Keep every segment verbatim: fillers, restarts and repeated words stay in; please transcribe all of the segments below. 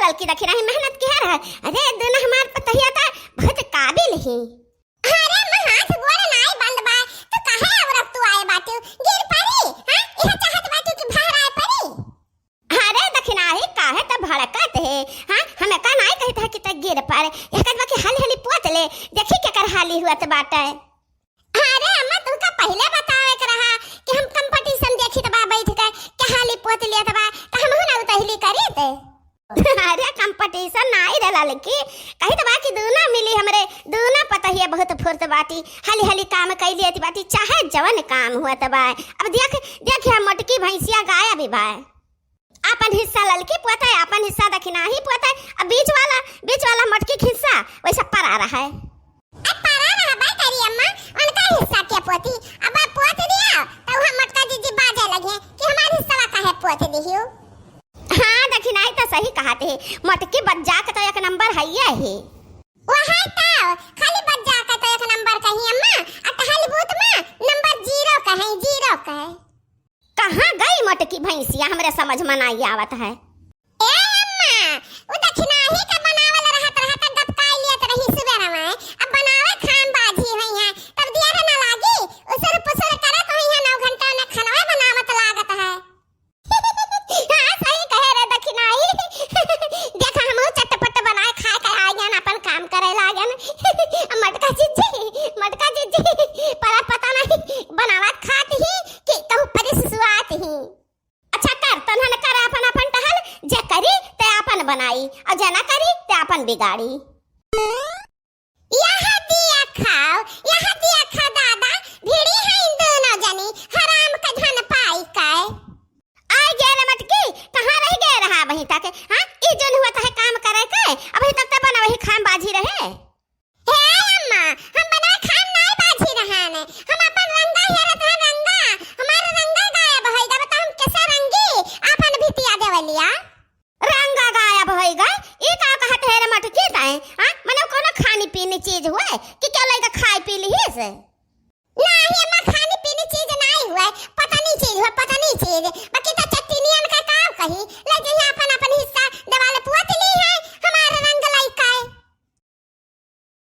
ललकी दखिनाही मेहनत किहे रहे। अरे, दुनो हमार पतहिया त बहुत काबिल ही। अरे, अम्मा, हाथ गोड़ नाई बंद बा, तो काहे अबरक तू आए बाटू? गिर परी, हाँ? इहे चाहत बाटू कि भहराए परी? अरे दखिनाही, काहे त भड़कत है? हाँ, हम एका नाई कहित है कि त गिर परे। यह कहत बा कि हाली हाली पोत ले, देखी केकर हाली हुअत बाटे। अरे अम्मा, तुमका पहिले बतावे के रहा कि हम competition देखित बा बैठ के, के हाली पोत लियत बा, त हमहू ना उतहिली करीत। अरे competition नाई रे ललकी, कहित बा कि दुनो मिली हमरे, दुनो पतहिया बहुत फुर्त बाटी, हाली हाली काम कइ लियत बाटी, चाहे जवन काम हुअत बा। अब देख, देख, हम मोटकी भैंसिया गायब बा। आपन हिस्सा ललकी पोते, आपन हिस्सा दखिनाही पोते, अब बीच वाला, बीच वाला मोटकी के हिस्सा वैसे परा रहा है। अब परा रहा बा करी अम्मा, उनका हिस्सा के पोती? अब आप पोत दिया, तो हम मोटका जीजी बाजे लगे कि हमार हिस्सा काहे पोत दिहियो? हाँ, दखिनाही त सही कहत है, मोटकी बज्जा के तो एक नंबर हइये है। वह तो, खाली बज्जा के तो एक नंबर कही अम्मा, आ टहल बूत में नंबर zero कहे, zero कहे। कहाँ गई मोटकी भैंसिया, हमरे समझ में नाई आवत है। ए अम्मा, उ दखिनाही के बनावल रहत, रहत गपकाई लियत रही सुबेरवा, अब बनावे खान बाझी हुई है, तब दियर ना लागी, उसर पुसर करत हुई है, नौ घंटा ने खानवे बनावत लागत है। हाँ, सही कहे रे दखिनाही। देखा, हमहू चटपट बनाए खाए के आएन, अपन काम करे लागेन। मोटका जीजी, मोटका जीजी, पर पता नहीं बनावत खात ही कि कहूँ परी सुसुआत ही। अच्छा कर, तनहन कर अपन अपन टहल, जे करी ते अपन बनाई, और जे ना करी ते अपन बिगाड़ी। यह दिया खाओ, यह दिया खा दादा, भिड़ी है इन दोनों जनी, हराम का धन पाई के। आइ गे रे मटकी, कहाँ रहि गे रहा अबहीं तक? हाँ, ई जौन हुआ तहे काम करे के, अबहीं तक त बनवही खाम बाझी रहे। हे अम्मा, हम बनवही खाम नाई बाझी रहन, हम अपन रंगा हेरत रहन, रंगा, हमार रंगा गायब होइ गवा, त हम कैसे रंगी आपन भितिया देवलिया? रंगा गायब होइ गए, ई का कहत है रे मटकी तैं? हाँ, मने कोनो खानी पीनी चीज हुए कि केउ लइके खाइ पी लिहिस? नाही अम्मा, खानी पीनी चीज नाई हुए, पतनी चीज हुए, पतनी चीज। बाकी त चट्टिनियन का काव कही, ले जइहे अपन अपन हिस्सा, देवाल पुअत ली है, हमार रंग लइके।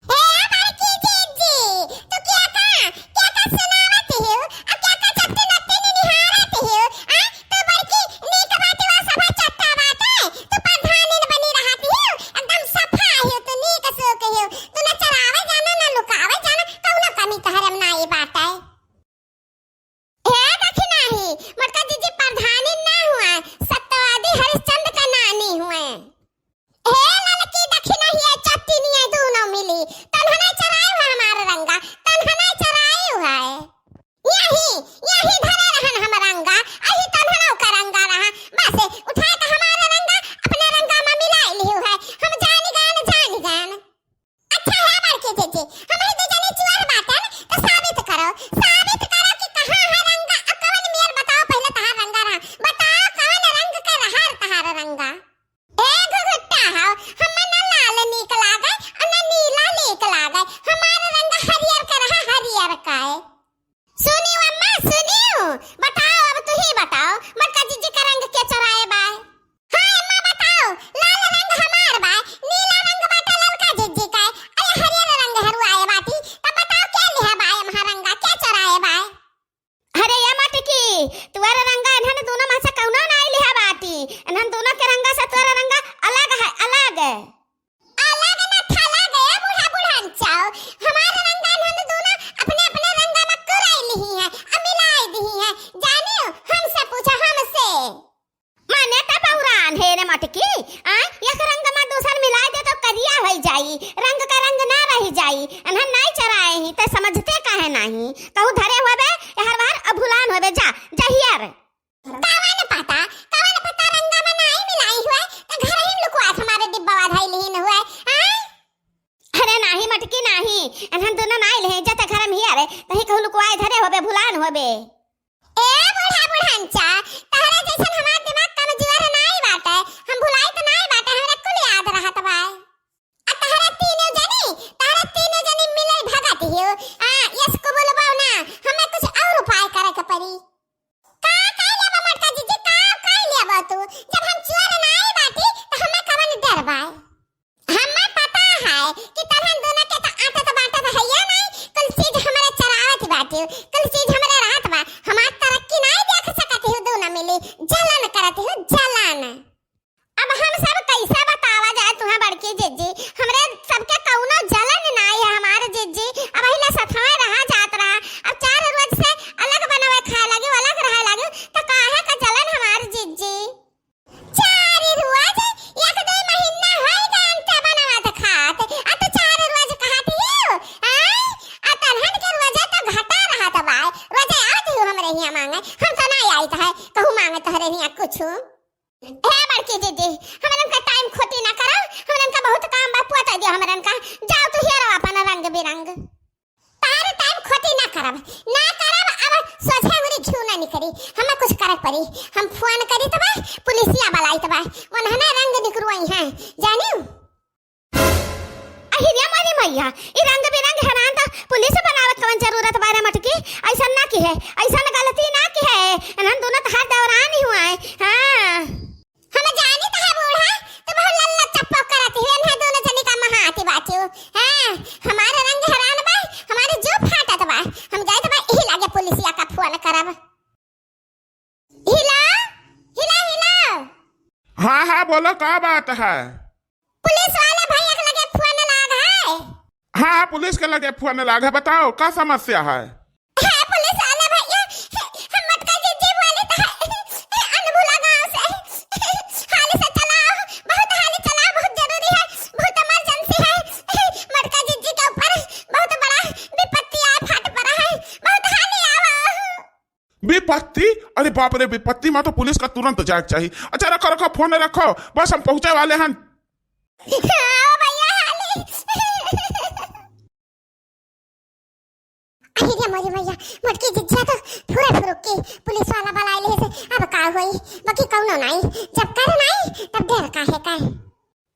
हे बड़की जीजी, तू क्या का, क्या का सुनावत हिउ? आ क्या का चट्टी नट्टी निहारत हिउ? आ, तू बड़की नीक बाटे, वा सभा चट्टा बाटे, तू प्रधानिन बनी रहत हिउ, एकदम सफा हिउ, तू नीक सूक हिउ, तू न चरावे जाना, न लुकावे जाना, कौनो कमी तहरे में नाई बाटे। हे दखिनाही, मोटका जीजी प्रधानी ना हुए, सत्यवादी हरिश्चंद्र का नानी हुए। हे ललकी दखिनाही, ये चट्टिनिया दूनो मिली, तन्हना चरायु है हमार रंगा, तन्हना चरायु है। यही, यही धरे रहन हम रंगा, अही तन्हना का रंगा रहा, बस उठाए के हमार रंगा, अपने रंगा में मिलाई लिहु है, हम जानी गान, जानी गान। अच्छा हे बड़की जीजी, हमही दू जनी चुअर बाटन, त साबित करो, साबित करो कि कहाँ है रंगा, आ कवन मेर बताओ, पहिले तहार रंगा रहा, बताओ कवन रंग के रहा तहार रंगा। ए घुघुट्टा हो, हम्मे न लाल नीक लागे, आ न नीला नीक लागे, हमार रंगा हरियर के रहा, हरियर का है। सुनियो अम्मा, सुनियो, बताओ, अब तुही बताओ, मोटका जीजी का रंग के चोराए बाय? हाँ अम्मा, बताओ, लाल रंग हमार बाय, नीला रंग बाटे ललका जीजी का, अरे हरियर रंग हरुआए बाटी, तब बताओ के लिहा बाय अम्मा रंगा, के चोराए बाय? अरे ये मटकी, तुअर रंगा इन्हन दूनो में से कौनो नाई लिहा बाटी, इन्हन दूनो के रंगा से तुअर रंगा अलग है, अलग। अलग न थलग ए बूढ़ा बुढ़ान चाओ, हमार रंगा इन्हन दूनो अपने अपने रंगा में कुराई लिही है, आ मिलाई दिही है, जानियो, हमसे पूछो, हमसे। माने त बौरान है रे मटकी, आ, एक रंग में दूसर मिलाए दे तो करिया होइ जाई, रंग का रंग ना रहि जाई, इन्हन नाई चराए ही, ते समझते काहे नाही, कहूँ धरे होबे, हर बार अब भुलान होबे, जा, जहियर। कवन पता, कवन पता रंगा में नाई मिलाई हुए, त घर ही लुकवात हमारे डिब्बा धइलिहिन हुए, हाँ? अरे नाही मटकी नाही, इन्हन दूनो नाई ले, जते घर में ही अरे, तही कहूँ लुकवाए धरे होबे, भुलान होबे। ए बूढ़ा बुढ़ान चा, तहरे जैसन हमार दिमाग कमजोर नाई बाटे, हम भुलाइत नाई बाटे, हमरा कुल याद रहत बाय। आ तहरे तीनों जनी, तहरे तीनों जनी मिले भगत हियो। आ, यस को बोलबो ना, हमें कुछ दे, हमरन का टाइम खोटी ना करा, हमरन का बहुत काम बा, पोता दे हमरन का। जाओ तू हेरो अपन रंग बिरंग। तार टाइम खोटी ना करब, ना करब। अब सोझे उरी घिउ ना निकरी, हमें कुछ करे पड़ी। हम फोन करी तबा, पुलिसिया बलाई तबा, उन्हने रंग निकरवाई हैं, जानियो। अहि रे मोरी मैया, ई रंग बिरंग हेरान त पुलिस बनावत कवन जरूरत बा रे मटकी? ऐसन ना किहे, ऐसन गलती ना किहे। इन्हन दोनों त हर दौरान ही हुआ है। हाँ। हम जानी त है बूढ़ा, तू बहुत लल्ला चप्पो करत ही, इन्हन दोनों जनी का महाती बाटियो। हाँ, हमारे रंग हेरान बा, हमारे जो फाटत बा। हम जाइत बा, इही लागे पुलिसिया का फोन करब। हिला, हिला, हिला। हाँ, हाँ, बोलो, का बात है? पुलिस वाले भैया के लगे फोन लाग है। हाँ, पुलिस के लगे फोन लाग है, बताओ, का समस्या है? है पुलिस वाले भैया, हम मटका जिज्जी बोली त है, अनबुला गाँव से। हाली से चलाओ, बहुत हाली चलाओ, बहुत जरूरी है, बहुत इमरजेंसी है। मटका जिज्जी के ऊपर बहुत बड़ा विपत्ति आफत पड़ा है, बहुत हाली आवो। विपत्ति? अरे बाप रे, विपत्ति मा तो पुलिस का तुरंत जाए के चाही। अच्छा, रखो, रखो, फोन रखो, बस हम पहुँचे वाले हन। हाँ, भैया, हाली। अरे रे मोरी मैया, मोटकी जिज्जिया तो फुरे फुरुक के पुलिस वाला बलाए ले से, अब का होई? बाकी कौनो नाई, जब कर नाई, तब देर काहे का?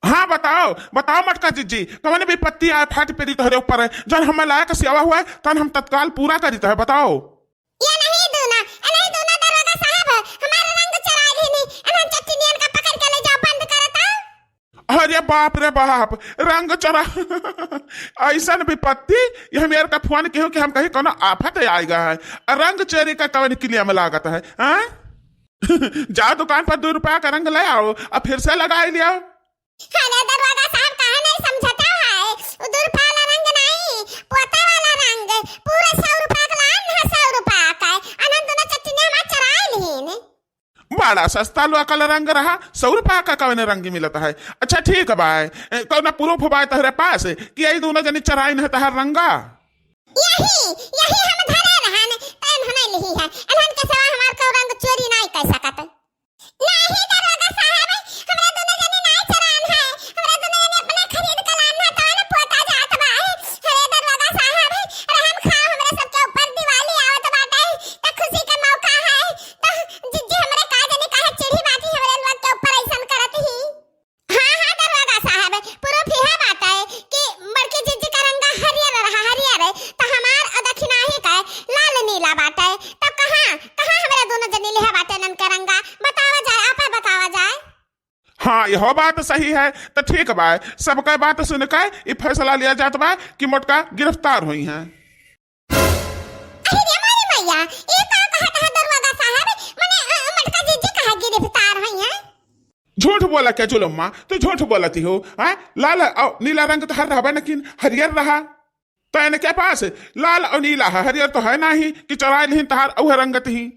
हाँ, बताओ, बताओ मटका जिज्जी, कवन विपत्ति आफत पड़ी तोहरे ऊपर है, जौन हमें लायक सेवा हुआ है, तौन हम तत्काल पूरा करी तो है, बताओ। ये नहीं दूना, ये नहीं दूना दरोगा साहब, हमारे रंग चुरा लीनी, इन्हन चट्टिनियन का पकड़ के ले जाओ, बंद करता। अरे बाप रे बाप, रंग चुरा। ऐसन विपत्ति, ये हम यार का फोन केहू कि हम कहीं कोनो आफत आएगा है। आ रंग चोरी का कवन क्लेम लागत है, हाँ? जा दुकान पर दो रुपया का रंग ले आओ, अब फिर से लगा लिया। अरे दरोगा साहब, काहे नहीं समझता है? वो दो रुपया वाला रंग नहीं, पोता वाला रंग, पूरा सौ रुपया का लान है, सौ रुपया का। अनंत दोनों चट्टिनिया हमार चुराए लीन। बड़ा सस्ता लोकल रंग रहा, सौ रुपया का कवन रंग मिलत है? अच्छा ठीक बा, ए, कौना प्रूफ बा तोहरे पास कि यही दोनों जनी चुराइन है तोहर रंगा? यही, यही हम धरे रहन, त इन्हने लिही है। इन्हन के सिवा हमार कौ रंग चोरी नाई कर सकत। नाही दरोगा साहब, हमरा दोनों जनी नाई चुरान है, हमरा दोनों जनी अपने खरीद के लान है, तौन पोता जात बा। अरे दरोगा साहब, रहम खाओ, हमरा सबके ऊपर दिवाली आवत बाटे, त खुशी के मौका है, त जिज्जी हमरे का जनी काहे चिढ़ी बाटी हमरे लोग के ऊपर ऐसन करत ही। हाँ, हाँ, दरोगा साहब, proof इहे बाटे कि बड़की जिज्जी का रंगा हरियर रहा, हरियर, त हमार अउर दखिनाही का लाल नीला बाटे। तब कहाँ, कहाँ हमरा दोनों जनी लिहा बाटे नन के रंगा? बतावा जाए, आपे बतावा जाए। हाँ, यहो बात सही है। त ठीक बा, सबके बात सुन के ई फैसला लिया जात बा कि मोटका गिरफ्तार होई हैं। अरे रे मारी मैया, ई का कहत है दरोगा साहब? मने, अ, मटका जिज्जी कहाँ गिरफ्तार होई हैं? झूठ बोला क्या जुलम्मा? तू झूठ बोलती हो, हाँ? लाल और नीला रंग तो हर रहबे न किन, हरियर रहा। तो इनके पास लाल और नीला है, हरियर तो है नाही कि चुराए लिहिन तहार औह रंगत ही।